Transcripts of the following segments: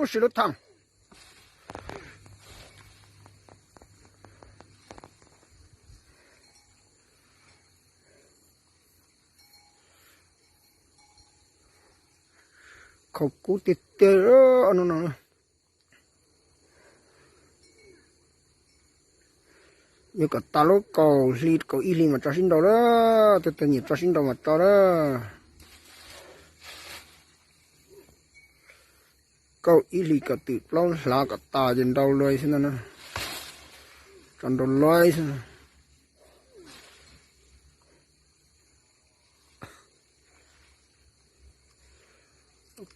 Ub si lub thaj. Khaum kub tiag tiag no. Yog kom tas lub kaum hli kaum ib hlis mas tso sib nrau lawm, tus twg nyiam tso sib nrau mas tso lawm. Kaum ib hlis kom twm plaub hlav kom tas ces nrau luaj xwb no. Tso nrau luaj xwb.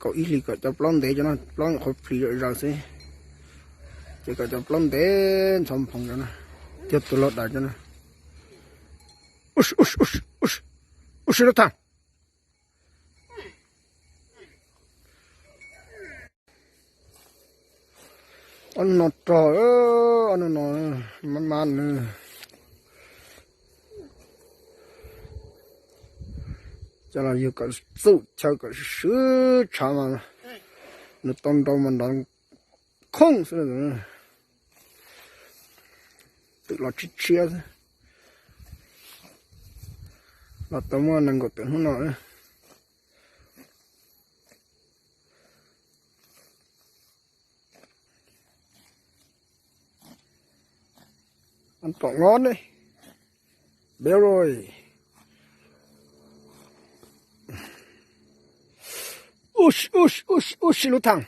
Kaum ib hlis kom cov plaub ntev cov no, plaub nyuam qhuav plhis zom zaws xwb. Ces kom cov plaub ntev ntxhov nphoov cov no, cog tus laug daws cov no. Ub si lub thaj. Ob no rog, ob no no, mab mab nws. Cov los yug kom txuj chaw kom swb tshav mas nws tau nrau mas nrov khooj xwb. Twm los tshiab tshiab xwb. Los tau muaj nees nkaum twm hnub no. An tom ngob ne. Beb loj. Ub si lub thaj.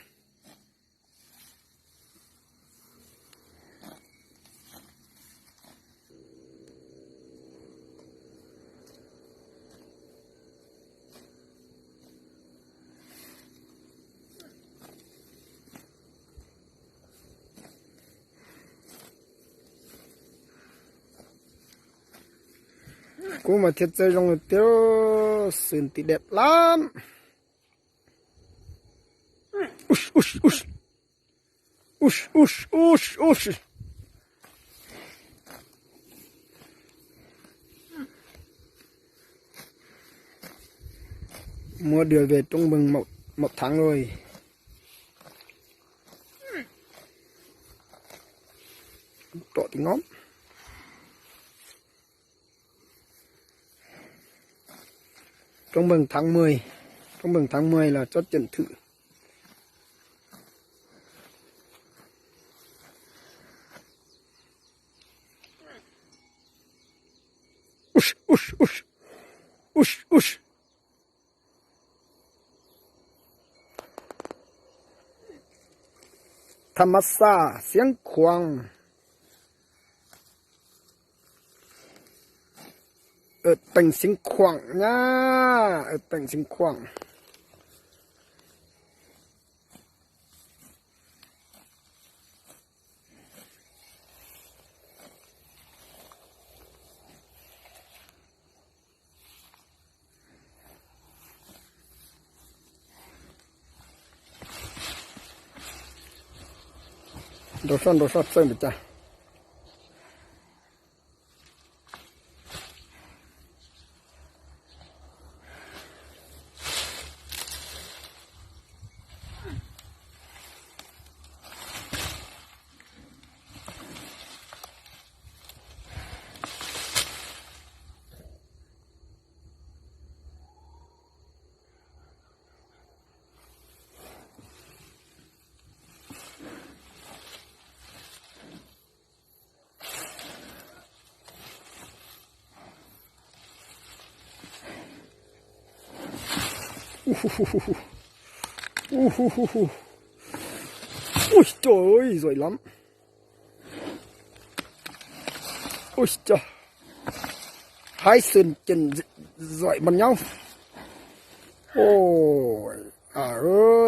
Kub mas thiaj txawj zoo tiag, xwm tim deb lab. Muab dua về trong rừng màu, màu trắng rồi. Trọ tim ngóm. Trong rừng tháng mười. Trong rừng tháng mười là chốt chặn thử. Ub, ub, ub. Ub, ub. Tham ma xa, xiav khuam. Teem xiav khuam na, teem xiav khuam. Nrau soj nrau soj txawj npaum cas. Ui, trời ơi, giỏi lắm. Ui, trời. Hai sừng chỉnh giỏi bằng nhau. Ôi, à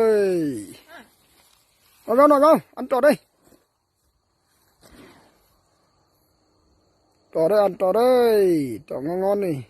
ơi. Noj zaub, noj zaub, ăn trò đây. Trò đây, ăn trò đây. Trò ngon ngon này.